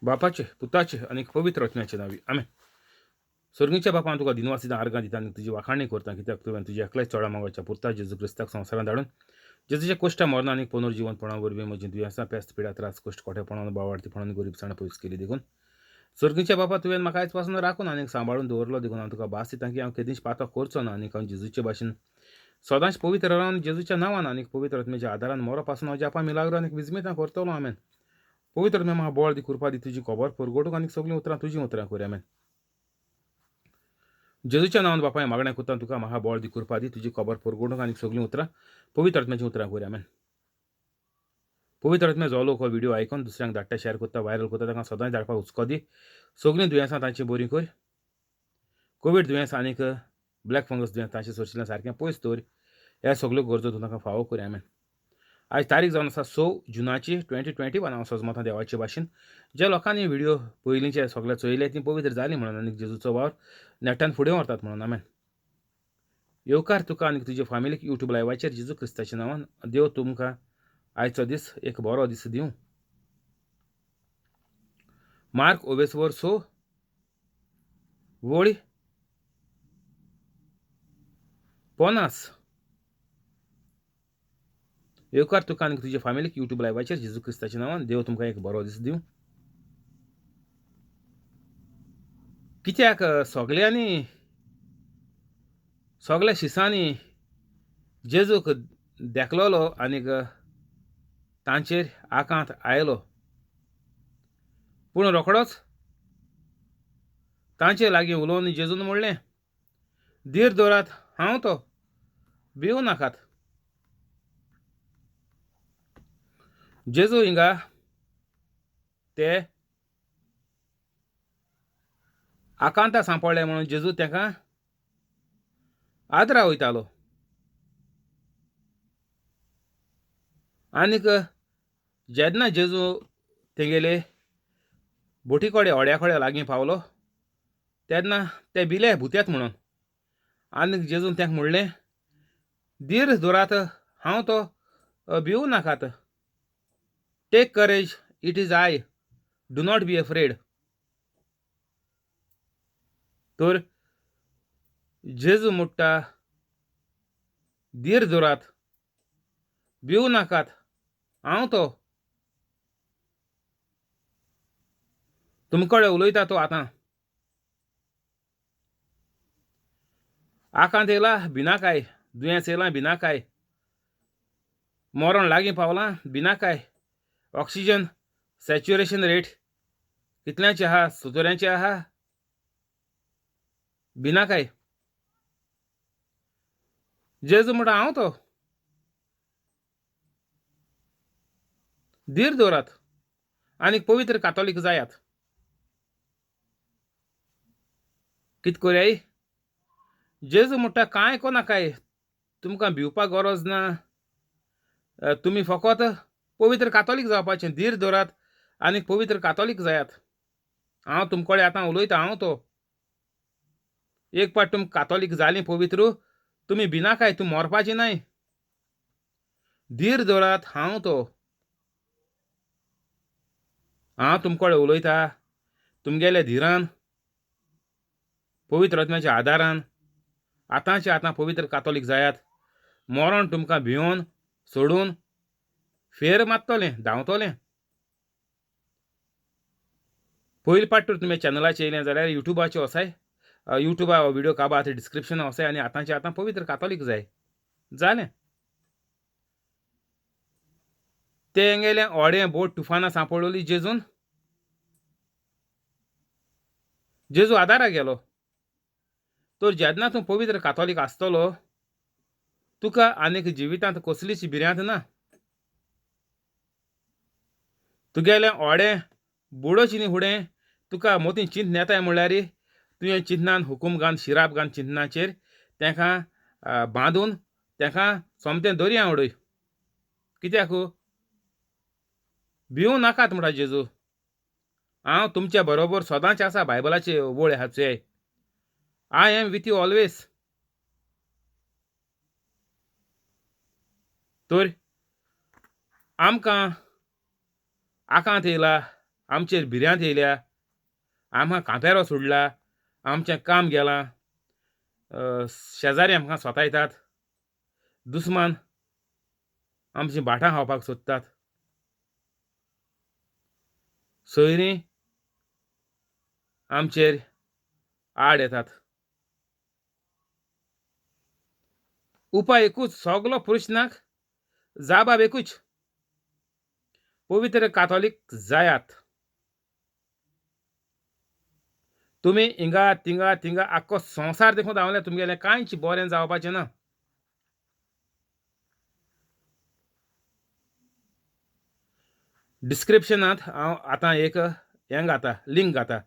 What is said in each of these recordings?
बापाचे, पुताचे आनी पवित्र आत्म्याचे नांवी, आमेन. सर्गीच्या बापा, हांव तुका दिनवास दिता, आर्गां दिता आनी तुजी वाखाणी करता, कित्याक तुवें तुज्या एकल्याच चोडा मोगाच्या पुता जेजू क्रिस्ताक संवसारांत धाडून जेजूच्या कोश्टा मरणां आनी पुनर्जिवनपणा वरवीं म्हजीं दुयेंसां, पेस्त, पिडा, त्रास, कश्ट, कोठेपणान, बावार्थीपणान, गरिबसाण पयस केली. देखून सर्गीच्या बापा, तुवें म्हाका आयज पासून राखून आनी सांबाळून दवरलो, देखून हांव तुका भास दिता की हांव केदींच पातक करचो ना आनी हांव जेजूचे भाशेन सदांच पवित्र रावन जेजूच्या नांवान आनी पवित्र आत्म्याच्या आदारान मरो पासून हांव जापा, मिलाग्रो आनी विजमितां करतलो. आमेन. पवित्र आत्म्या, म्हाका बळ दी, कृपा दी, तुजी खबर परगटूंक आनी सगळीं उतरां तुजीं उतरां कर. आमेन. जेजूच्या नांवान बापाय मागणें करता तुका, म्हाका बळ दी, कृपा दी, तुजी खबर परगटूंक आनी सगळीं उतरां पवित्र आत्म्याचीं उतरां कर. आमेन. पवित्र आत्म्या, जो लोक हो व्हिडिओ आयकून दुसऱ्यांक धाडटा, शेअर करता, व्हायरल करता, तांकां सदांच धाडपाक हुस्को दी. सगळीं दुयेंसां तांचीं बरीं कर. कोवीड दुयेंस आनीक ब्लॅक फंगस दुयेंस तांचे सोरशिल्ल्या सारकें पयस दवर. ह्या सगल्यो गरजो तूं तांकां फावो कर. आमेन. आयज तारीख जावन आसा 6 जुनाची 2021. हांव सजमतां देवाचे भाशेन ज्या लोकांनी व्हिडिओ पयलींचे सगळे चोयले ती पवित्र जाली म्हणून आनी जेजूचो वावर नेटान फुडें व्हरतात म्हणून. आमेन. येवकार तुका आनी तुजे फामिलीक युट्यूब लायवाचेर जेजू क्रिस्ताच्या नांवान. देव तुमकां आयचो दीस एक बरो दीस दिवं. मार्क ओवेसवर 6 वळी 50. येवकार तुका आनी तुजे फामिलीक युट्यूब लायवाचेर जेजू क्रिस्ताच्या नांवान. देव तुमकां एक बरो दीस दिवं. कित्याक सगल्यांनी, सगल्या शिसांनी जेजूक देखलोलो आनीक तांचेर आकांत आयलो, पूण रोखडोच तांचे लागीं उलोवन जेजून म्हणलें, धीर दवरात, हांव तो, भिवू नाकात. जेजू हिंगा ते आकांता सांपडले म्हणून जेजू तांकां आदरा वयतालो. आनीक जेन्ना जेजू तेंगेले बोटी कडेन, होड्या कडेन लागीं पावलो तेन्ना ते भिले भुत्यात म्हणून. आनीक जेजून तांकां म्हणलें, धीर दवरात, हांव तो, भिवू नाकात. Take courage, it is I, do not be afraid. तर जेजू म्हणटा, धीर दवरात, भिवू नाकात, हांव तो, तुमकडे उलयता तो आतां. आकांत येयला भिनाकाय, दुयेंस येयलां भिनाकाय, मरण लागीं पावलां भिनाकाय, ऑक्सिजन सॅच्युरेशन रेट कितल्याचे आहा, 70चे आहा, भिनाकाय. जेजू म्हणटा हांव तो, धीर दवरात आनी पवित्र कातोलीक जायात. कित कोरयाय? जेजू म्हणटा कांय कोनाकाय, तुमकां भिवपाक गरज ना, तुमी फकत पवित्र कातोलीक जावपाचें. धीर दवरात आनी पवित्र कातोलीक जायात. हांव तुमकडे आतां उलयतां, हांव तो. एक पाट तुमी कातोलीक जालीं पवित्र, तुमी भिनाकाय, तूं मरपाचें न्हय. धीर दवरात, हांव तो, हांव तुमकडे उलयता. तुमगेल्या धिरान, पवित्र आत्म्याच्या आदारान आतांचे आतां पवित्र कातोलीक जायात. मरण तुमकां भियोन सोडून फेर मारतलें, धांवतलें. पयले पाट तर तुमी चॅनलाचेर येयलें जाल्यार युट्यूबाचेर वचाय, युट्यूबा हो व्हिडियो काबार आतां डिस्क्रिप्शनाक वचाय आनी आतांचे आतां पवित्र कातोलीक जाय. जालें. तेंगेलें होडें बोट तुफाना सांपडली. जेजून, जेजू आदारा गेलो. तर जेन्ना तूं पवित्र कातोलीक आसतलो, तुका आनीक जिवितांत कसलीच भिरांत ना. तुगेलें होडें बुडोवचें न्ही फुडें तुका मोती चिंत येताय म्हणल्यार तुवें चिंतनान हुकूम घालून, शिराप घालून चिंतनाचेर तांकां बांदून तांकां सोमतें दर्या उडय. कित्याक भिवूं नाकात म्हणटा जेजू, हांव तुमच्या बरोबर सदांच आसा. बायबलाचे वळ आहा, I am with you always. तर आमकां आकांत येयला, आमचेर भिरांत येयल्या, आमकां कांपेरो सोडला, आमचें काम गेलां, शेजारी आमकां सोतायतात, दुस्मान आमचीं भाटां खावपाक सोदतात, सोयरीं आमचेर आड येतात. उपाय एकूच, सगलो प्रश्नाक जाबाब एकूच, पवित्र कातोलीक जायात. तुमी हिंगा थिंगा थिंगा आख्खो संवसार देखून धांवले, तुमगेलें कांयच बरें जावपाचें ना. डिस्क्रिप्शनांत हांव आतां एक हें घाता, लिंक घाता,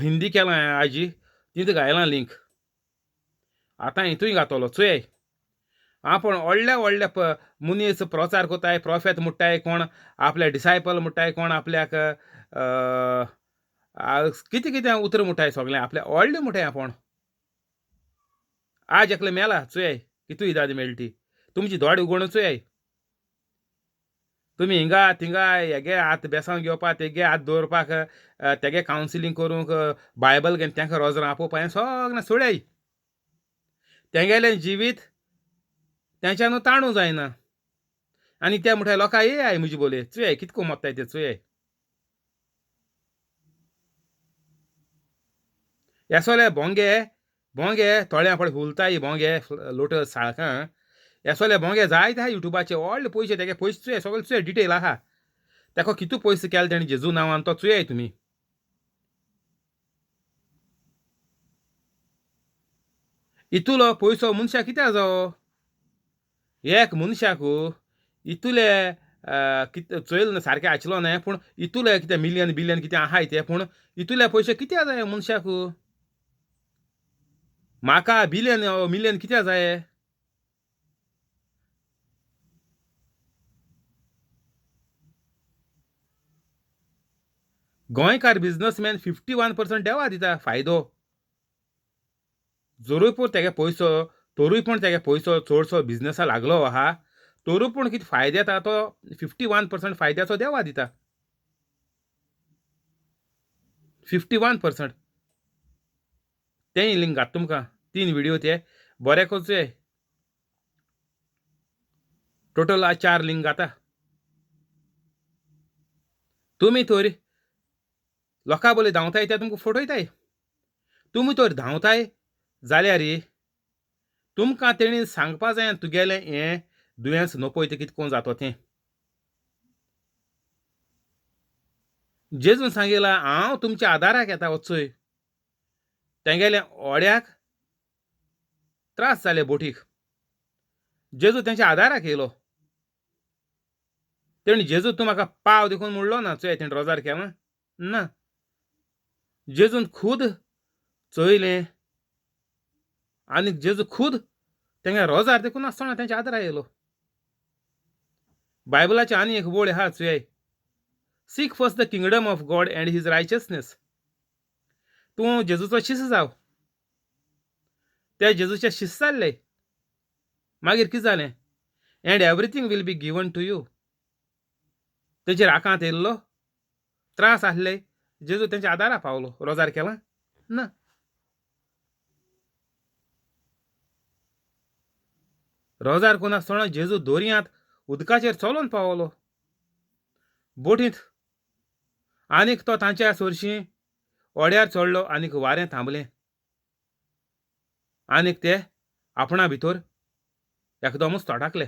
हिंदी केलां हांवें आजी, तितूंत घायलां लिंक, आतां हितूय घातलो चोय. आपूण व्हडले व्हडले मनीस प्रचार कोताय, प्रोफेत म्हुट्टाय, कोण आपल्या डिसायपल म्हुट्टाय, कोण आपल्याक कितें कितें उतरां म्हुट्टाय, सगळें आपल्या व्हडलें म्हुट्टाय आपूण. आज एकलें मेला चोय कितू इदाद मेळटी, तुमची दोळे उगडून चोय. तुमी हिंगा थिंगा हेगे हात बेसांव घेवपाक, तेगे हात दवरपाक, तेगे कावन्सिलींग करूंक, बायबल घेवन तेंका रोजरां आपोवपा, हें सगळें सोडय. तेंगेलें जिवीत तेंच्यानू ताणू जायना. आनी ते म्हणटाय लोकां येयाय म्हजे बोले, चोयाय कितको मोत्ताय ते चोयाय. येसोले भोंगे भोंगे तोळ्या पळय फुलताय भोंगे लोटस साळकां, येसोले भोंगे जायते आहा युट्यूबाचे, व्हडले पयशे तेगे पयशे चोय, सगळे चोय डिटेल आहा, तेका कितू पयशे केले तेणें जेजू नांवान तो चोयाय तुमी. इतुलो पयसो मनशाक कित्याक जावो? एक मनशाक इतुले कितें चोयल ना, सारकें आयचलो न्हय, पूण इतुले कितें मिलियन बिलियन कितें आहाय ते, पूण इतुले पयशे कित्याक जाय मनशाक? म्हाका बिलियन मिलियन कित्याक जाय? गोंयकार बिजनसमॅन 51% देवा दिता फायदो. जरूय पूण तेगे पयसो, तरूय पूण तेगे पयसो चडसो बिजनसा लागलो आहा, तरूय पूण कितें फायदो येता तो 51% फायद्याचो देवा दिता. 51% तेंय लिंक घात तुमकां, 3 व्हिडियो ते बरे करचे, टोटल आज 4 लिंक घाता. तुमी तर लोकां बोले धांवताय ते तुमकां फटयताय. तुमी तर धांवताय जाल्यार तुमकां तेणी सांगपा जाय तुगेलें हें दुयेंस नपयत कितें करून जाता तें. जेजून सांगिलां हांव तुमच्या आदाराक येता वचय. तेंगेल्या ओड्याक त्रास जाले बोटीक, जेजू तेंच्या आदाराक येयलो. तेणी जेजू तूं म्हाका पाव देखून म्हणलो ना, चोय तेणें रोजार केलां ना. जेजून खूद चोयलें आनी जेजू खूद तेंगे रोजार देखून आसतना तेंच्या आदाराक येयलो. बायबलाचे आनी एक वळ आहा चोय, seek first the kingdom of God and his righteousness. तूं जेजूचो शिस जाव. ते जेजूचे शिस जाल्ले. मागीर कितें जालें? And everything will be given to you. तेचेर आकांत येयल्लो, त्रास आसले, जेजू तेंच्या आदारा पावलो. रोजार केलां ना. रोजार कोण आसतना जेजू दोरयांत उदकाचेर चलोन पावलो बोटींत. आनीक तो तांच्या सोरशीं ओड्यार चडलो आनीक वारें थांबलें. आनीक ते आपणा भितर एकदमच तोटाकले.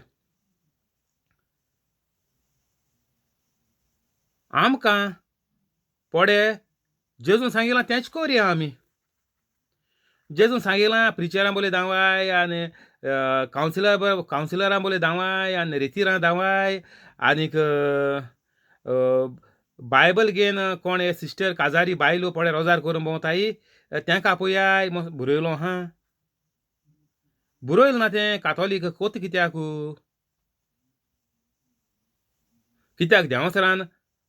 आमकां पोडे जेजून सांगिलां तेंच कोरया आमी. जेजून सांगिलां प्रिचरां बोले धांवाय आनी कावन्सिलरां बोले धांवाय आनी रेतिरां धांवाय आनीक बायबल घेवन कोण हे सिस्टर काजारी बायलो पळय रोजार करून भोंवताय तेंका आपोयाय बरयलो आहा. बरयल ना तें कातोलीक कोत कित्याक? कित्याक देंवसरान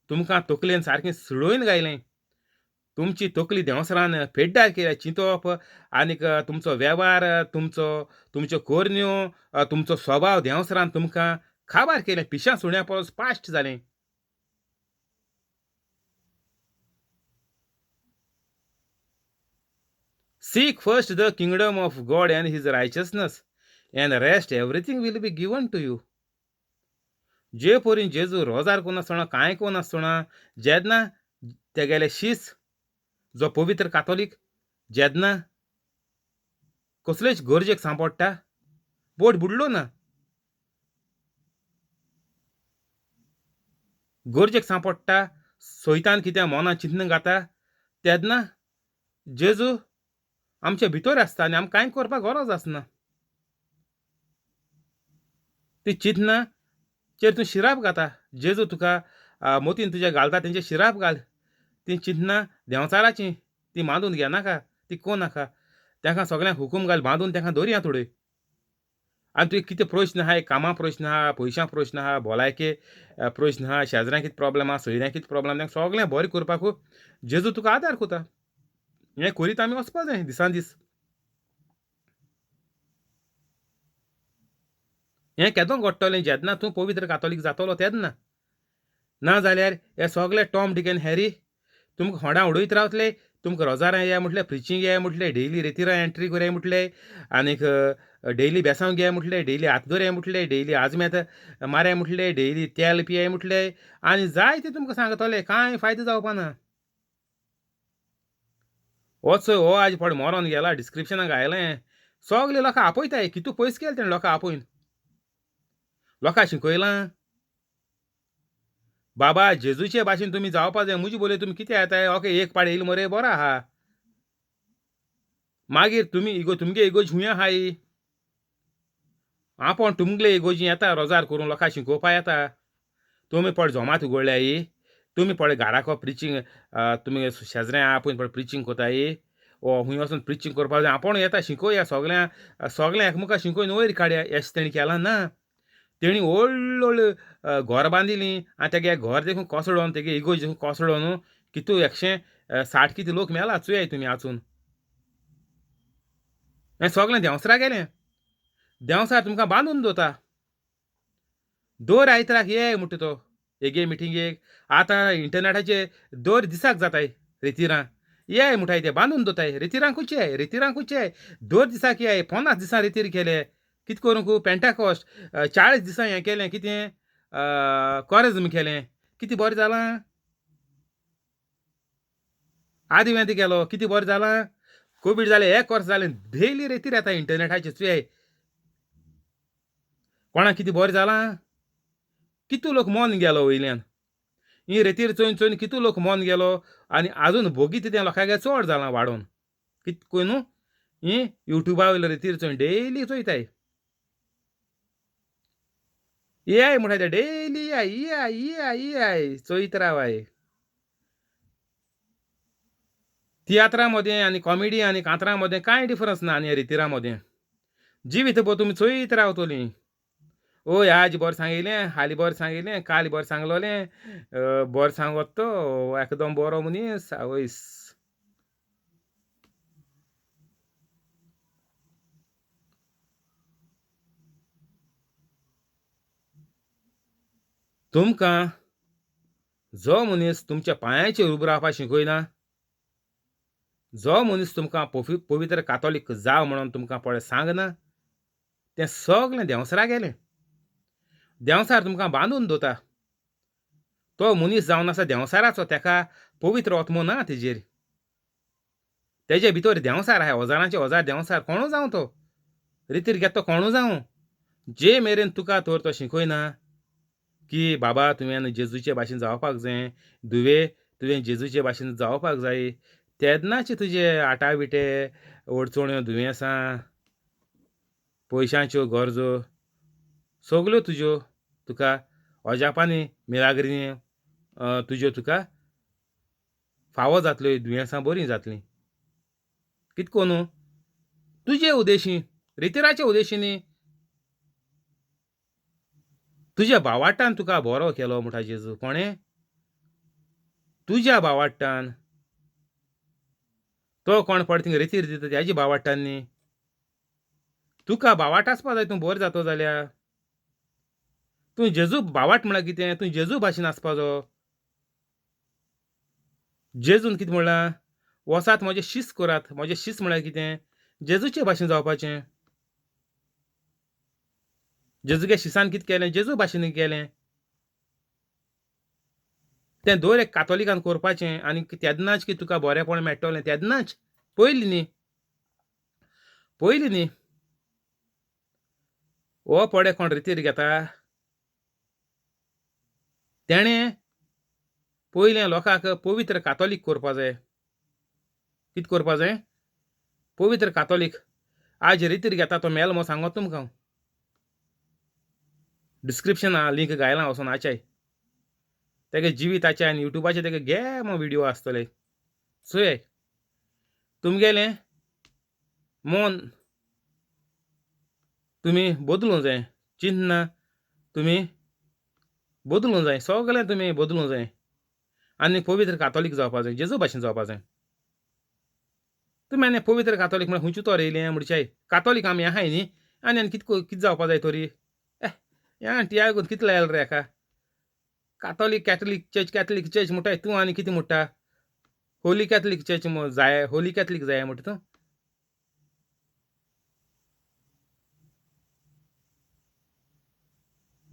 तुमकां तकलेन सारकें सुळोवन घायलें. तुमची तकली देंवसरान पेड्ड्यार केल्या. चिंतप आनीक तुमचो वेव्हार, तुमचो तुमच्यो करण्यो, तुमचो स्वभाव देंवसरान तुमकां खाबार केलें. पिशां सुण्या परस पाश्ट जालें. Seek first the kingdom of God and his righteousness and rest everything will be given to you. जे परीन जेजू रोजार कोनासतना कांय कोनासतना जेन्ना तेगेले शीस जो पवित्र कातोलीक जेन्ना कसलेच गरजेक सांपडटा बोट बुडलो ना गरजेक सांपडटा सोयतान कितें मनां चिंतन घाता तेन्ना जेजू आमचे भितर आसता आनी आमकां कांय करपाक गरज आसना. ती चिंतना चेर तूं शिराप घाता जेजू तुका मोतीन तुज्या घालता तेंचे शिराप घाल. ती चिंतना देंवचाराची ती बांदून घेनाका ती कोनाका तांकां सगळ्यांक हुकूम घाल बांदून तांकां दवरया थोड्यो. आनी तुगे कितें प्रश्न आहाय कामां प्रश्न आहा पयशां प्रश्न आहा भलायके प्रश्न आहा शेजऱ्यांक कितें प्रोब्लेम आहा सोयऱ्यांक कितें प्रोब्लेम तांकां सगळें बरें करपाक जेजू तुका आदार करता. हें करीत आमी वचपा जाय दिसान दीस. हें केदो घडटलें जेन्ना तूं पवित्र कातोलीक जातलो तेन्ना. ना जाल्यार हे सगळे टॉम डिक एन हॅरी तुमकां होडां उडयत रावतले तुमकां रोजारां येया म्हटलें प्रिचींग येया म्हटलें डेली रेतिरां एंट्री करया म्हटलें आनीक डेली बेसांव घेया म्हटलें डेली हात दवरया म्हटलें डेली आजमेत मारया म्हटलें डेली तेल पियाय म्हटलें आनी जायते तुमकां सांगतले कांय फायदो जावपा ना. हो चोय हो आज फट मरोन गेला डिस्क्रिप्शनाक आयलें सगळे लोकां आपयताय कितू पयस केले तेणें लोकां आपोवन लोकां शिकयलां बाबा जेजूचे भाशेन तुमी जावपा जाय मुजी बोलय तुमी कितें येताय ओके एक पाड येयले मरे बरो आहा मागीर तुमी इगो तुमगे इगोज हुंय आहाय आपोण तुमगले इगोजी येता रोजार करून लोकां शिकोवपा येता तुमी पड जमात उगडल्याय तुमी पळय घराको प्रिचींग तुमी शेजऱ्यां आपोवन पळय प्रिचींग कोताय ओ हुंय वचून प्रिचींग करपाक जाय आपोण येता शिकोवया सगळ्यां सगळ्यां एकमुखां शिकोवन वयर काडया एशें तेणी केलां ना. तेणी व्हडले व्हडले घर बांदिलीं आनी तेगे घर देखून कोसळोन तेगे इगोज देखून कोसळोन कितू 160 कितें लोक मेला चोयाय तुमी आचून. हें सगळें देंवसरा गेलें देंवसार तुमकां बांदून दवरता दर आयतराक ये म्हणटा तो एगे मिटिंगेक आतां इंटरनेटाचेर दर दिसाक जाताय रेतिरां ये म्हणटाय ते बांदून दवरताय रेतिरांकूच ये रेतिरांकूच ये दर दिसाक ये 50 दिसां रेतीर केले कितें करूंक पेंटाकॉस्ट 40 दिसां हें केलें कितें कॉरेज्म केलें कितें बरें जालां आदी वेंत गेलो कितें बरें जालां कोवीड जालें एक वर्स जालें डेली रेतीर येता इंटरनेटाचेर चोयाय कोणाक कितें बरें जालां कितू लोक मन गेलो वयल्यान ही रेतीर चोयन चोयन कितू लोक मन गेलो आनी आजून भोगीत तें लोकांगे चड जालां वाडोवन कित कोन्नू ही युट्यूबा वयले रेतीर चोयन डेली चोयताय येयाय म्हणटा ते डेली येयाय येयाय येयाय येयाय चोयत रावाय. तियात्रां मदें आनी कॉमेडी आनी कांतरां मदें कांय डिफरन्स ना आनी रितिरां मदें जिवीत भर तुमी चोयत रावतलीं. ओय आज बरें सांगिल्लें हालीं बरें सांगिल्लें काल बरें सांगलोलें बरें सांगत तो एकदम बरो मनीस आवयस. तुमकां जो मनीस तुमच्या पांयाचेर उबो रावपाक शिकयना जो मनीस तुमकां पवित्र कातोलीक जाव म्हणून तुमकां पळय सांगना तें सगळें देंवसरा गेलें. देंवसार तुमकां बांदून दवरता तो मनीस जावन आसा देंवसाराचो तेका पवित्र आत्मो ना तेजेर तेजे भितर देंवसार आहा हजारांचे हजार देंवसार कोणू जावं तो रितीर घेता तो कोणू जावं जे मेरेन तुका तर तो शिकयना की बाबा तुवें जेजूचे भाशेन जावपाक जाय धुवे तुवें जेजूचे भाशेन जावपाक जाय तेन्नाचे तुजे आटाविटे अडचण्यो दुयेंसां पयशांच्यो गरजो सगल्यो तुज्यो तुका अजापांनी मिराग्रीनी तुज्यो तुका फावो जातल्यो दुयेंसां बरीं जातलीं. कित कोन्नू तुजे उदेशी रितिराचे उदेशींनी तुज्या भावाटान तुका बरो केलो म्हणटा जेजू. कोणें तुज्या भावाट्टान तो कोण पळय थिंगा रेतीर दिता तेजी भावाट्टान न्ही तुका भावाट आसपा जाय तूं बरो जातो जाल्यार तूं जेजू भावाट म्हळ्यार कितें तूं जेजू भाशेन आसपा जायो. जेजून कितें म्हणलां वचात म्हजें शीस करात. म्हजें शीस म्हळ्यार कितें? जेजूचे भाशेन जावपाचें. जेजूगे शिसान कितें केलें? जेजू भाशेन केलें. तें दर एक कातोलिकान करपाचें आनी तेन्नाच की तुका बरेंपण मेळटलें. तेन्नाच, पयलीं न्ही, पयलीं न्ही. हो पडे कोण रितीर घेता तेणें पयलें लोकांक पवित्र कातोलीक करपा जाय. कितें करपा जाय? पवित्र कातोलीक. आज रितीर घेता तो मेल म्हूण सांगत तुमकां. डिस्क्रिप्शना लिंक घायला, वचोन आचाय तेगे जिविताचे आनी युट्यूबाचे तेगे घे मग व्हिडिओ आसतले. चोय तुमगेलें मन तुमी बदलूंक जाय, चिंतना तुमी बदलूंक जाय, सगळें तुमी बदलूंक जाय आनी पवित्र कातोलीक जावपा जाय, जेजू भाशेन जावपा जाय. तुमी आनी पवित्र कातोलीक म्हळ्यार खंयची तोर येयलें म्हणचे? कातोलीक आमी आहाय न्ही, आनी आनी कित कित जावपा जाय तोरी? ह्या टियागोन कितले आयलो रे हेका? Catholic Catholic church Catholic church म्हणटाय तूं आनी कितें म्हणटा? होली कॅथलीक चर्च जाय, होली कॅथलीक जाय म्हणटा तूं?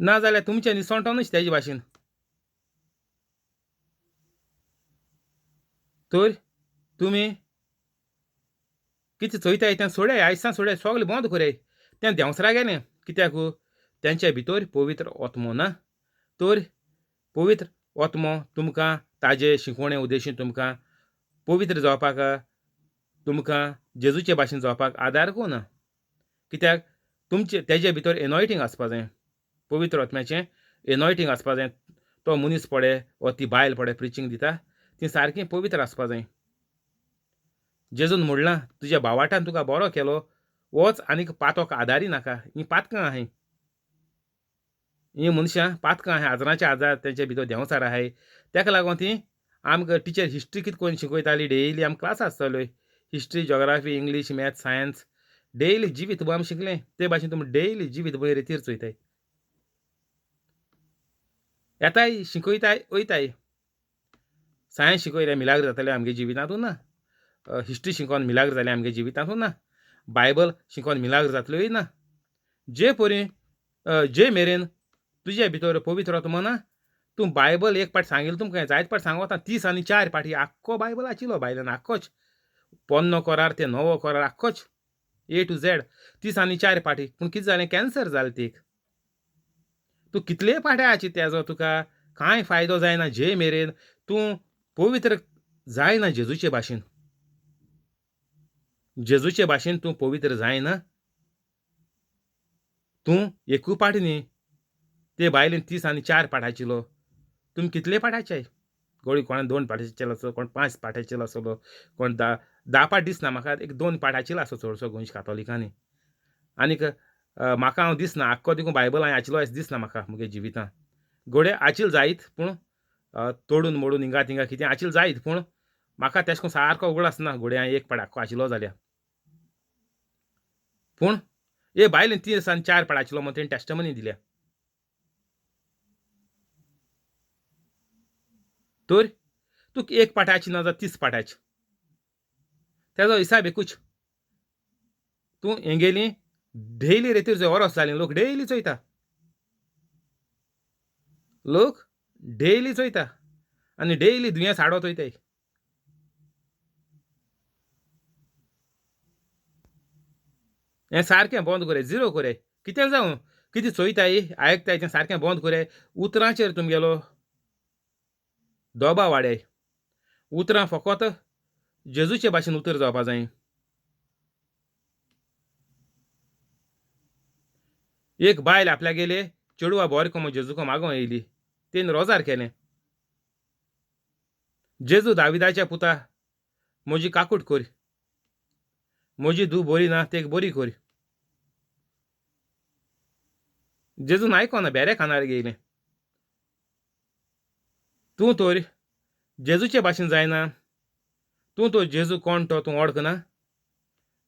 ना जाल्यार तुमचें निसणटोनूच तेजे भाशेन. तर तुमी कितें चोयताय तें सोडाय, आयसान सोडाय, सगळें बंद कराय. तें देंवसरा गेलें कित्याक? तेंच्या भितर पवित्र आत्मो ना. तर पवित्र आत्मो तुमकां ताजे शिकवणे उद्देशीन तुमकां पवित्र जावपाक, तुमकां जेजूचे भाशेन जावपाक आदार कोना. कित्याक तुमचे तेजे भितर एनॉयटींग आसपा जाय, पवित्र आत्म्याचें एनॉयटींग आसपा जाय. तो मनीस पडे वा ती बायल पडे प्रिचींग दिता ती सारकी पवित्र आसपा जाय. जेजून म्हणलां तुज्या भावाटान तुका बरो केलो, वच आनीक पातोक आदारी नाका. हीं पातकां आहाय, हीं मनशां पातकां आहाय, आजराचे आजार तेंचे भितर देंवचार आहाय. तेका लागून ती आमकां टिचर हिस्ट्री कितें करून शिकयताली, डेली आमकां क्लास आसताल्यो, history, geography, English, math, science, daily जिवीत भर आमी शिकलें. ते भाशेन तुमी डेली जिवीत भर रेतीर चोयताय, येताय, शिकयताय, वयताय. सायन्स शिकयलें मिलाग्र जातालें आमगे जिवितांतूच ना, हिस्ट्री शिकोवन मिलाग्र जालें आमगे जिवितांतूच ना, बायबल शिकोवन मिलाग्र जातल्योय ना. जे परी जे मेरेन तुजे भितर पवित्र आत्मो ना, तूं बायबल एक पाट सांगिल्लें तुमकां जायत पाट सांगता, 30 आनी 4 पाटी आख्खो बायबल आशिल्लो बायलान, आख्खोच पोन्नो करार ते नवो करार आख्खोच ए टू झॅड 30 आनी 4 पाटी. पूण कितें जालें? कॅन्सर जालें तीक. तूं कितले पाटे आची तेजो तुका कांय फायदो जायना जे मेरेन तूं पवित्र जायना जेजूचे भाशेन. जेजूचे भाशेन तूं पवित्र जायना, तूं एकूय पाट न्ही. ते बायलेन 30 आनी 4 पाटाचिलो, तुमी कितले पाटाचे? गोळी कोणा 2 पाटाचेर आसलो, कोण 5 पाटाचेर आसलो, कोण 10 पाट दिसना म्हाका, एक 2 पाटाचेर आसलो चडसो गोंयच्या कातोलिकांनी. आनीक म्हाका हांव दिसना आख्खो देखून बायबल हांवें आचिलो अशें दिसना म्हाका म्हगे जिवितांत. घोडे आचिल जायत पूण तोडून मोडून हिंगा थिंगा कितें आचिल जायत, पूण म्हाका तेश कोन सारको उगडास ना घोडे हांवें एक पाट आख्खो आशिल्लो जाल्यार. पूण हे बायलेन 3 आनी 4 पाट आशिल्लो म्हण तेणी टेस्टमनी दिल्या. तर तुका 1 पाटाची ना जाल्यार 30 पाटाची तेजो हिसाब एकूच. तूं हेंगेली डेली रेतीर जंय ओरोस जालें, लोक डेली चोयता, लोक डेली चोयता आनी डेली दुयेंस हाडत वयताय. हें सारकें बंद कराय, झिरो कराय. कितें जावं कितें चोयताय आयकताय तें सारकें बंद कराय. उतरांचेर तुमगेलो दबाव वाडय. उतरां फकत जेजूचे भाशेन उतर जावपा जाय. एक बायल आपल्या गेले चेडवा बरें कोमो जेजूको मागों येयली, तेन रोजार केलें, जेजू दाविदाच्या पुता म्हजी काकूट कर, म्हजी धूव बरी ना तेक बरी कर. जेजून आयकोना, बेरे खानार गेयलें. तूं तर जेजूचे भाशेन जायना, तूं तो जेजू कोण तो तूं वळखना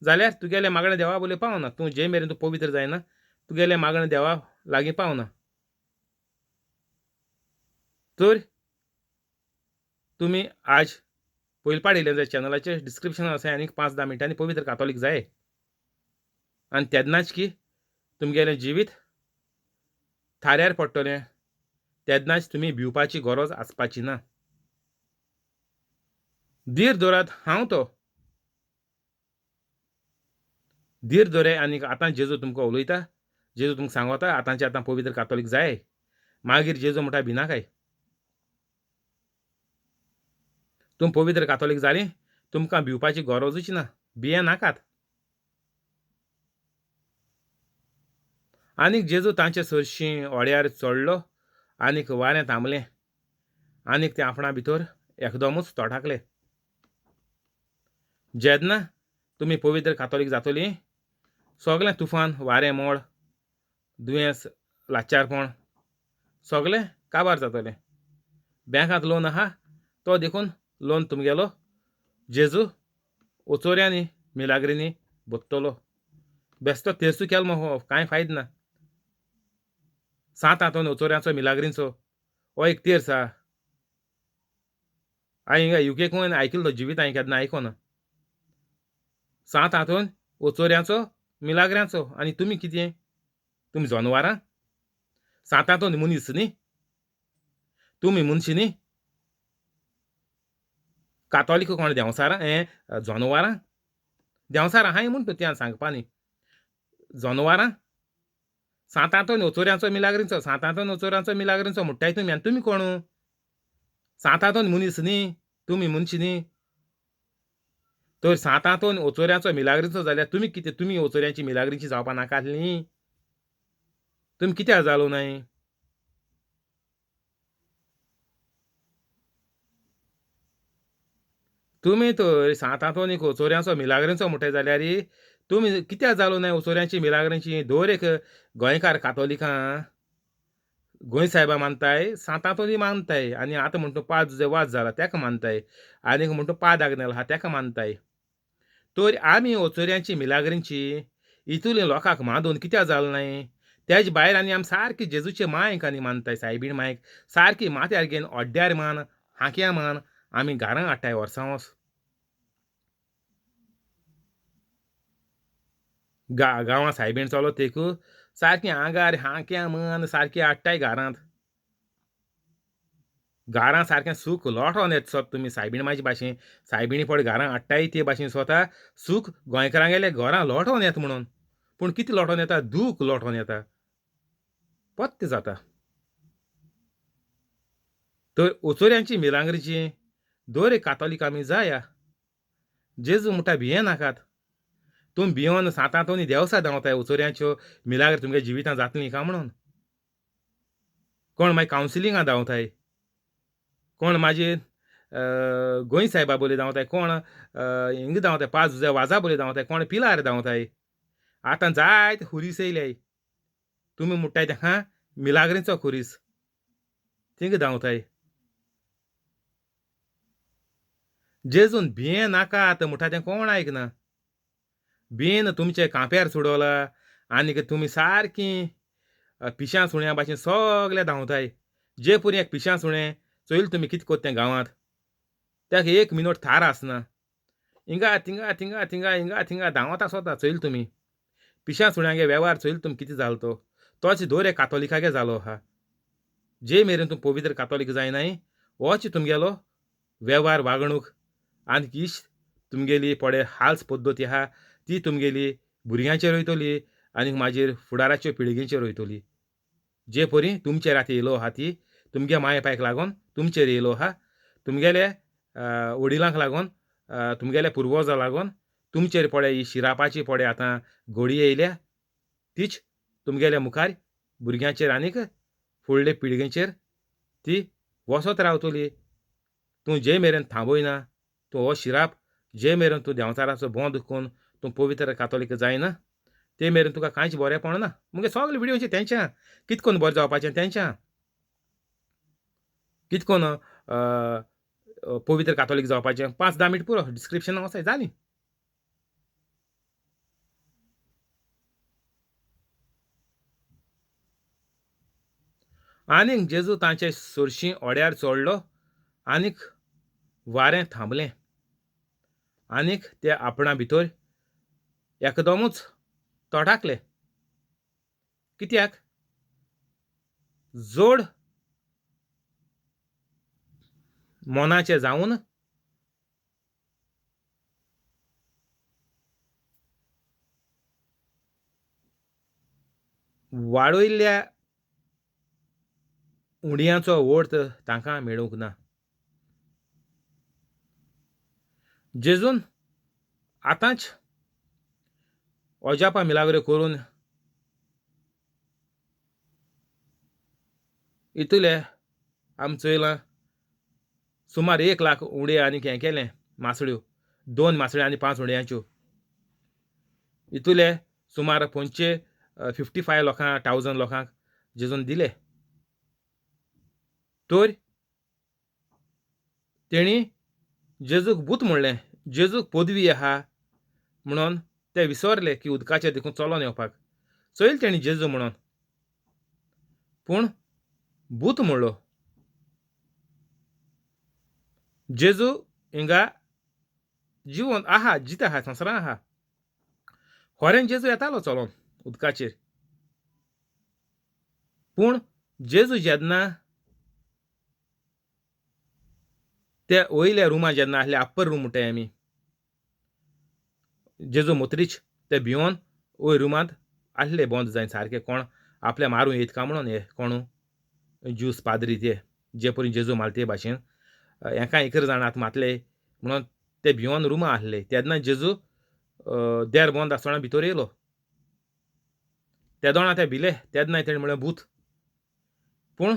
जाल्यार तुगेलें मागणें देवा बोले पावना. तूं जे मेरेन तूं पवित्र जायना तुगेलें मागणें देवा लागीं पावना. तर तुमी आज पयलीं पाड येयलें जाय चॅनलाचेर डिस्क्रिप्शनान आसा आनीक पांच धा मिनटांनी पवित्र कातोलीक जाय आनी तेन्नाच की तुमगेलें जिवीत थाऱ्यार पडटलें तेन्नाच तुमी भिवपाची गरज आसपाची ना. धीर धरात हांव तो. धीर धरे आनी आतां जेजू तुमकां उलयता, जेजू तुमकां सांगता आतांचे आतां पवित्र कातोलीक जाय. मागीर जेजू म्हणटा भिनाकाय, तुमी पवित्र कातोलीक जालीं तुमकां भिवपाची गरजूच ना, भिये नाकात. आनीक जेजू तांचे सरशीं ओड्यार चडलो आनीक वारें थांबलें आनीक ते आपणा भितर एकदमूच तोटाकले. जेन्ना तुमी पवित्र कातोलीक जातलीं सगलें तुफान, वारें, मोड, दुयेंस, लाचारपण सगलें काबार जातलें. बँकांत लोन आहा तो देखून लोन तुमगेलो जेजू ओचोऱ्यांनी मिलाग्रींनी भोत्तलो. बेस्तो तेर्सू केलो मगो कांय फायद ना. सांत आंतोन ओचोऱ्यांचो मिलाग्रींचो हो एक तेर्स आहा. हांवें युकेकूय आयकिल्लो जिवीत हांवें केन्ना आयकोना. सांत आंतोन ओचोऱ्यांचो मिलाग्र्यांचो. आनी तुमी कितें, तुमी जनवारां? सांत आंतोन मनीस न्ही, तुमी मनशी न्ही. कातोलीक कोण देंवसारां हें जनवारां? देंवसारां आहाय म्हूण तूं त्या सांगपा न्ही, जनवारां. सांत आंतोन ओचोऱ्यांचो मिलाग्रींचो, सांत आंतोन ओचोऱ्यांचो मिलाग्रींचो म्हणटाय तुमी, आनी तुमी कोण? सांत आंतोन मनीस न्ही, तुमी मनशी न्ही. तर सांत आंतोन ओचोऱ्यांचो मिलाग्रींचो जाल्यार तुमी कितें, तुमी ओचोऱ्यांची मिलाग्रींची जावपा नाका आसलीं? तुमी कित्याक जालो न्हय? तुमी तर सांत आंतोन एक ओचोऱ्यांचो मिलाग्रींचो म्हणटाय जाल्यार तुमी कित्याक जालो न्हय ओचोऱ्यांची मिलाग्रींची? दर एक गोंयकार कातोलिकां गोंय सायबा मानताय, सांत आंतोनी मानताय, आनी आतां म्हणटा पाद जे वाज जाला तेका मानताय, आनीक म्हणटा पाद आग्नेल आहा तेका मानताय. तर आमी ओचोऱ्यांची मिलाग्रींची इतूले लोकांक मानून कित्याक जालो न्हय? तेज भायर आनी आमी सारकी जेजूचे मायक आनी मानताय, सायबीण मायक सारकी माथ्यार घेवन ओड्ड्यार मान, हांक्या मान आमी घरां हाडटाय वर्सां वर्स. गांवां सायबीण चलो तेक सारकी आंगार हांक्या मान सारकी हाडटाय घरांत. घरां सारकें सूख लोटोन येता सोद तुमी सायबीण मायचे भाशेन, सायबिणी पड घरां हाडटाय ते भाशेन स्वता सूख गोंयकारांगेले घरां लोटोन येता म्हणून. पूण कितें लोटोन येता? दूख लोटोन येता, पत्ते जाता. तर ओचोऱ्यांची मिलांग्रीची दर एक कातोलीक आमी जाया. जेजू म्हणटा भिये नाकात, तुमी भियोन सांत आंतोनी देवसा धांवताय ओचोऱ्यांच्यो मिलाग्र तुमगे जिवितां जातलीं काय म्हणून. कोण मागीर कावन्सिलिंगा धांवताय, कोण मागीर गोंय सायबा बोली धांवताय, कोण हिंगा धांवताय पांच वाजा बोली धांवताय, कोण पिलार धांवताय. आतां जायते खुरीस येयल्याय, तुमी म्हणटाय तेका मिलाग्रींचो खुरीस, थिंगा धांवताय. जेजून भिये नाकात म्हणटा तें कोण आयकना. भियेन तुमचे कांप्यार सोडवला आनीक तुमी सारकीं पिशां सुण्या भाशेन सगळे धांवताय. जे पुरी एक पिशां सुणें चोयल तुमी कितें कोत्ता तें गांवांत, ताका एक मिनट थार आसना, हिंगा थिंगा थिंगा थिंगा हिंगा थिंगा धांवत आसता. चोयल तुमी पिशां सुण्यांगे वेव्हार चोयल तुमी कितें जालो तो, तोच दर एक कातोलिकागे जालो आहा. जे मेरेन तूं पवित्र कातोलीक जायनाय होच तुमगेलो वेव्हार वागणूक आनी हीच तुमगेली पळय हाल्स पद्दती आहा ती तुमगेली भुरग्यांचेर वयतली आनी मागीर फुडाराच्यो पिळगेचेर वयतली. जे परी तुमचेर आतां येयलो आहा ती तुमगे माय पायक लागून तुमचेर येयलो आहा, तुमगेले वडिलांक लागून, तुमगेले पुर्वजां लागून तुमचेर पळय ही शिरापाची पळय आतां घोडी येयल्या तीच तुमगेल्या मुखार भुरग्यांचेर आनीक फुडले पिळगेचेर ती वचत रावतली. तूं जे मेरेन थांबयना तूं हो शिराप जे मेरेन तूं देंवचाराचो बंद करून तूं पवित्र कातोलीक जायना ते मेरेन तुका कांयच बरें पडना. मुगे सगळे विडियोचे तेंच्या कित कोन्न बरें जावपाचें तेंच्या, कित कोन्न पवित्र कातोलीक जावपाचें 5-10 मिनट पुरो डिस्क्रिप्शनाक वचाय जाली. आनीक जेजू तांचे सरशीं ओड्यार चडलो आनीक वारें थांबलें. आनीक ते आपणा भितर एकदमूच तोटाकले. कित्याक जोड मनाचे जावन वाडयल्ल्या उंडयांचो वोर्थ तांकां मेळूंक ना. जेजून आतांच अजापां मिलाग्रो करून इतले आमी चोयलां सुमार 1 लाख उंडे आनी हें केलें मासळ्यो, 2 मासळ्यो आनी 5 उंड्यांच्यो. इतले सुमार 55 लोकांक 1000 लोकांक जेजून दिले. तर तेणी जेजूक भूत म्हणलें, जेजूक पदवी आहा म्हणून ते विसरले की उदकाचेर देखून चलोन येवपाक. चोयल तेणी जेजू म्हणून, पूण भूत म्हणलो. जेजू हिंगा जिवन आहा, जिता आहा, संवसारां आहा. खरें जेजू येतालो चलोन उदकाचेर, पूण जेजू जेन्ना ते वयल्या रुमा जेन्ना आसले, अप्पर रूम म्हणटाय आमी, जेजू मोत्रीच ते भिवन वयर रुमांत आसले बंद जायन सारके, कोण आपल्या मारूं येत काय म्हणून हे कोणू ज्यूस पाद्री ते जे परी जेजू मारले ते भाशेन हेंकां इकरा जाण आतां मातले म्हणून ते भिवन रुमां आसले. तेन्ना जेजू देर बंद आसतना भितर येयलो. तेदोणा ते भिले, तेन्ना तेणें म्हणलें भूत. पूण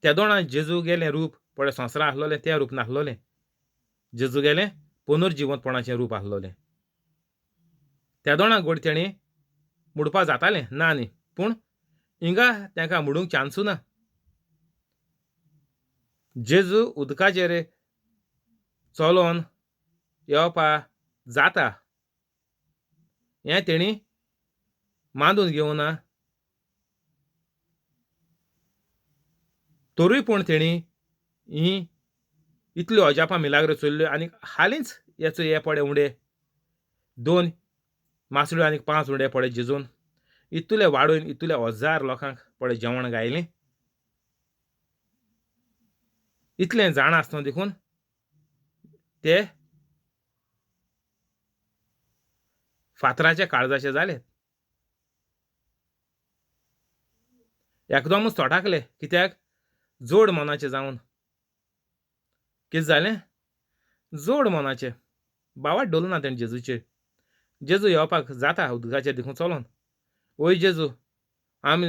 तेदोणा जेजू गेलें रूप पळय संवसारां आसलोलें तें रूप नासलोलें, जेजू गेलें पुनर्जिवंतपणाचें रूप आसलोलें. तेदोणा गोड तेणें मुडपा जातालें ना न्ही, पूण हिंगा तांकां मुडूंक चान्सू ना. जेजू उदकाचेर चलोन येवपा जाता हें तेणी मांदून घेवना, तरूय पूण तेणी ही इतल्यो अजापां मिलाग्रो चल्ल्यो आनी हालींच हेचो हे पडे उंडे 2 मासळ्यो आनी 5 उंडे पडे जेजून इतले वाडोवन इतले 1000 लोकांक पडे जेवण गायलें. इतलें जाणा आसतना देखून ते फातराच्या काळजाचे जाले, एकदमच तोटाकले. कित्याक जोड मनाचे जावन कितें जालें, जोड मनाचे बावाट डोलो ना तेणें जेजूचेर. जेजू येवपाक जाता उदकाचेर देखून चलोन, ओय जेजू आमी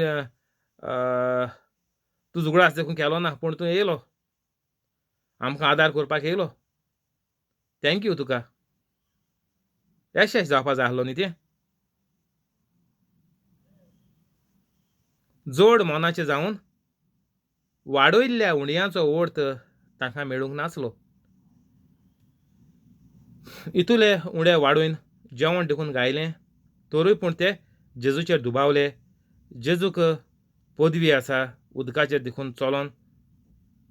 तूं जुगडास देखून केलो ना, पूण तूं येयलो आमकां आदार करपाक येयलो, thank you तुका. एशें जावपा जाय आसलो न्ही तें. जोड मनाचें जावन वाडयल्ल्या उणयांचो अर्थ तांकां मेळूंक नासलो. इतुले उणे वाडोवन जेवण देखून गायलें, तरूय पूण ते जेजूचेर दुबावले. जेजूक पदवी आसा उदकाचेर देखून चलोन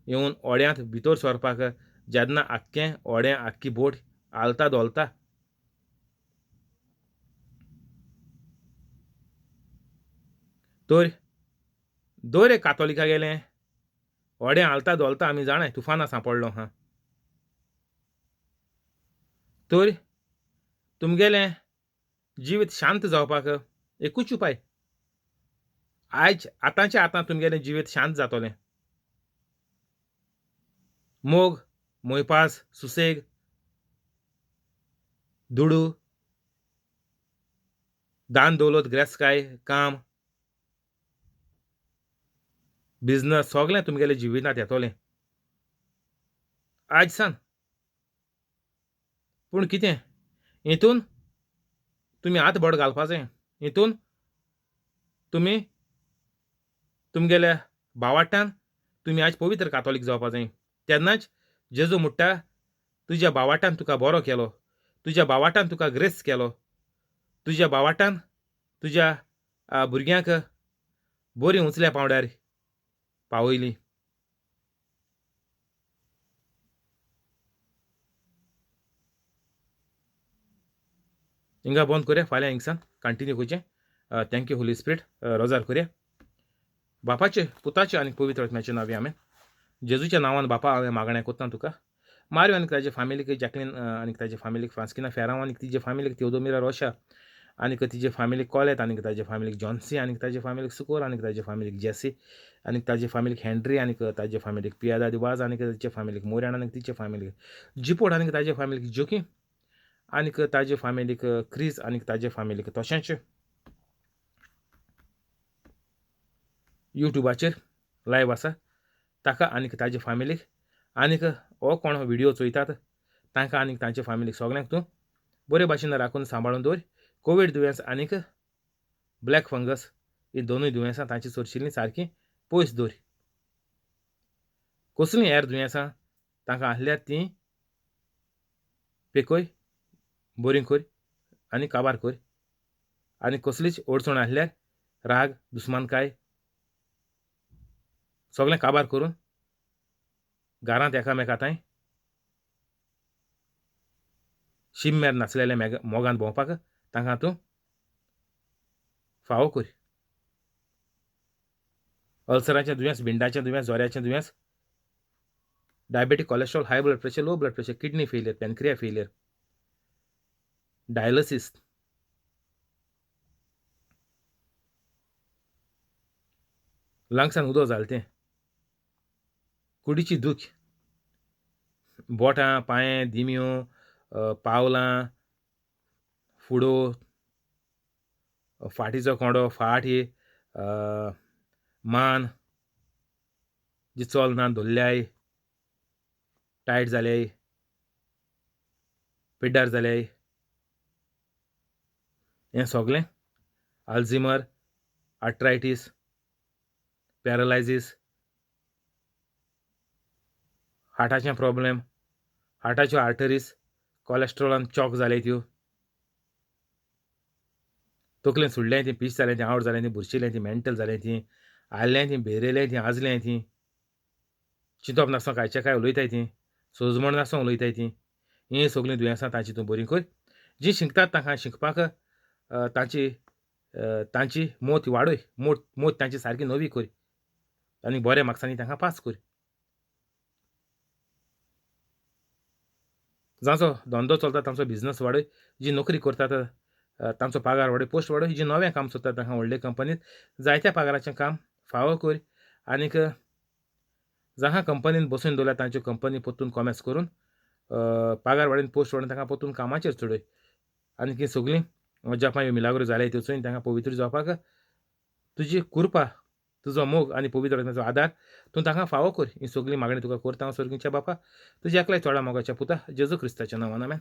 येवन ओड्यांत भितर सरपाक, जेन्ना आख्खें ओडें आख्खी बोट हालता धोलता. तर दर एक कातोलिका गेलें ओडें हालता धोलता, आमी जाणाय तुफाना सांपडलो हा. तर तुमगेलें जिवीत शांत जावपाक एकूच उपाय, आयज आतांचे आतां तुमगेलें जिवीत शांत जातलें. मोग, मोयपास, सुसेग, दुडू, दान दौलत, ग्रेसकाय, काम, बिजनस सगळें तुमगेलें जिवितांत येतलें आयज सान. पूण कितें हितून तुमी हात बोट घालपाचें, हितून तुमी तुमगेल्या भावाट्यान तुमी आयज पवित्र कातोलीक जावपा जाय. तेन्नाच जेजू म्हणटा तुज्या भावाट्यान तुका बरो केलो, तुज्या भावाट्यान तुका ग्रेस केलो, तुज्या भावाट्यान तुज्या भुरग्यांक बरी उंचल्या पांवड्यार पावयली. हिंगा बंद करया, फाल्यां हिंगसान कंटिन्यू करचें. Thank you Holi spirit. रोजार करया. बापाचे, पुताचे आनी पवित्र आत्म्याचे नांवी आमेन. जेजूच्या नांवान बापा हांवें मागणें कोत्ता तुका. मार्यो आनी ताजे फामिलीक, जॅकलीन आनी ताजे फामिलीक, फ्रांस्किना फेरांव आनी तिजे फामिलीक, तेवदोमिरा रोशा आनी तिजे फामिलीक, कॉलेत आनी ताजे फामिलीक, जॉन्सी आनी ताजे फामिलीक, सुकोर आनी ताजे फामिलीक, जेसी आनी ताजे फामिलीक, हेनरी आनी ताजे फामिलीक, पियादा वाज आनी ताजे फामिलीक, मोऱ्यान आनी तिचे फामिलीक, जिपोड आनी ताजे फामिलीक, जोकी आनी ताजे फामिलीक, क्रीज आनी ताजे फामिलीक. तशेंच युट्यूबाचेर लायव आसा ताका आनी ताजे फामिलीक, आनीक हो कोण व्हिडियो चोयतात तांकां आनीक तांचे फामिलीक सगल्यांक तूं बरे भाशेन राखून सांबाळून दवर. कोवीड दुयेंस आनीक ब्लॅक फंगस ही दोनूय दुयेंसां तांची चडशिल्लीं सारकीं पयस दवर. कसलीं हेर दुयेंसां तांकां आसल्यार तीं पेकय, बरीं कर आनी काबार कर. आनी कसलीच अडचण आसल्यार राग, दुस्मानकाय सगळें काबार करून घरांत एकामेका थांय शिममेर नासलेल्या मोगान भोंवपाक तांकां तूं फावो कर. अल्सराचें दुयेंस, बिंडाचें दुयेंस, जोऱ्याचें दुयेंस, diabetic, cholesterol, high blood pressure, low blood pressure, kidney failure, pancreas failure, dialysis, लंग्सान उदक जालें तें, कुडीची दूख, बोटां, पांये, दिमयो, पावलां, फुडो, फाटीचो कोंडो, फाट ही, मान जी चल ना धरल्याय, टायट जाल्याय, पिड्ड्यार जाल्याय, हें सगलें आल्झिमर, आर्थरायटीस, पॅरलायजीस, हार्टाचें प्रॉब्लेम, हार्टाच्यो आर्टरीज कॉलेस्ट्रॉलान चॉक जाले त्यो, तकलेन सुडलें ती, पीस जालें ती, आवट जालें ती, बुरशिलें ती, मेंटल जालें ती, आयलें ती, भेरेलें ती, आजलें ती, चिंतप नासतना कांयचे काय उलयताय ती, सोजमण नासतना उलयताय ती, हीं सगळीं दुयेंसां तांची तूं बरीं कर. जीं शिकतात तांकां शिकपाक तांची तांची मोत वाडय, मोत मोत तांची सारकी नवी कर आनी बऱ्या मार्क्सांनी तांकां पास कर. जांचो धंदो चलता तांचो बिजनस वाडय, जी नोकरी करतात तांचो पगार वाडय, पोस्ट वाडय, जी नवें काम सोदतात तांकां व्हडले कंपनीत जायत्या पगाराचें काम फावो कर. आनीक जांकां कंपनीन बसून दवरल्या तांच्यो कंपनी परतून कॉमेर्स करून पगार वाडोवन पोस्ट वाडोवन तांकां परतून कामाचेर चडय. आनी ती सगळीं अजापां ह्यो मिलाग्रो जाले त्यो चोयन तांकां पवित्र जावपाक तुजी कृपा, तुजो मोग आनी पवित्र आत्म्याचो आदार तूं तांकां फावो कर. ही सगळीं मागणी तुका करता हांव सर्गीच्या बापा, तुज्या एकल्या चोडा मोगाच्या पुता जेजू क्रिस्ताच्या नांवान, आमेन.